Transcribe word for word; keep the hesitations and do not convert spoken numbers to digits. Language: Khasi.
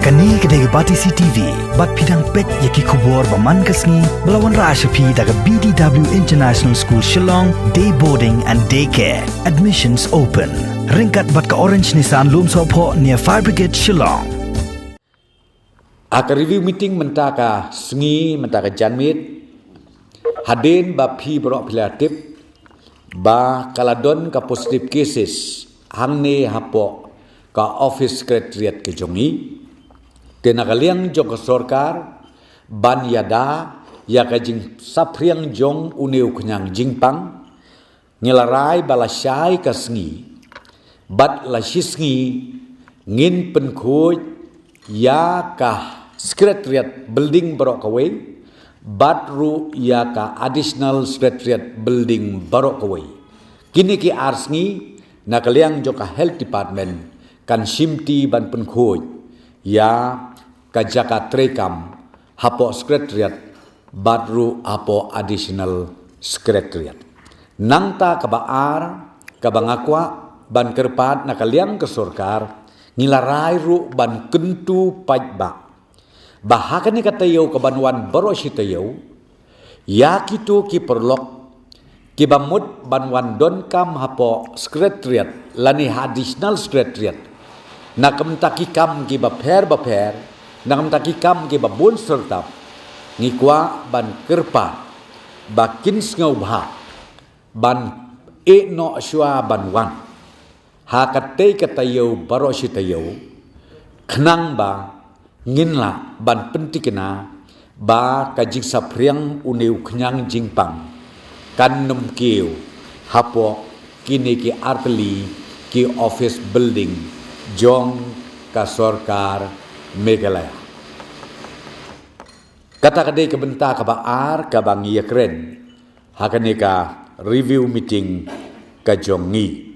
Kane ka dei ka Batesi T V, bad phi dang peit ïa ki khubor ba man ka sngi, ba la wanrah sha phi da ka B D W International School Shillong, Day Boarding and Day Care. Admissions open. Ryngkat bad ka Orange Nissan Lumsohphoh near Fire Brigade Shillong. Ha ka review meeting mynta ka sngi, mynta ka janmiet, hadien ba phi baroh phi la tip ba ka la don ka positive cases hangne hapoh ka office secretariat ka jong ngi, te na ka liang jong ka sorkar, ban ïada ïa ka jingsaphriang jong une u khñiang jingpang, ngi la rai ba lashai ka sngi bad la shi sngi ngin pynkhuid ïa ka secretariat building baroh kawei, bad ruh ïa ka additional secretariat building baroh kawei. Kine ki ar sngi, na ka liang jong ka health department kan shimti ban pynkhuid ïa ka jaka treikam hapoh secretariat bad ruh hapoh additional secretariat. Nangta kaba ar, kaba nga kwah ban kyrpad na ka liang ka sorkar, ngi la rai ruh ban kyntu paidbah ba ha kane ka taïew kaban wan baroh shi taïew, ïa kito ki paralok kiba mut ban wan donkam hapoh secretariat lane ha additional secretariat, na ka bynta ki kam kiba pher bapher, na ka bynta ki kam kiba bun syrtap, ngi kwah ban kyrpad ba kin sngewbha ban ïeh noh shuwa ban wan ha katei ka taïew baroh shi taïew, khnang ba ngin lah ban pyntikna ba ka jingsaphriang une u khñiang jingpang kan nym kiew hapoh kine ki artylli ki office building jong ka sorkar Meghalaya. Kata ka dei ka bynta kaba ar kaba ngi ïakren ha kane ka review meeting ka jong ngi.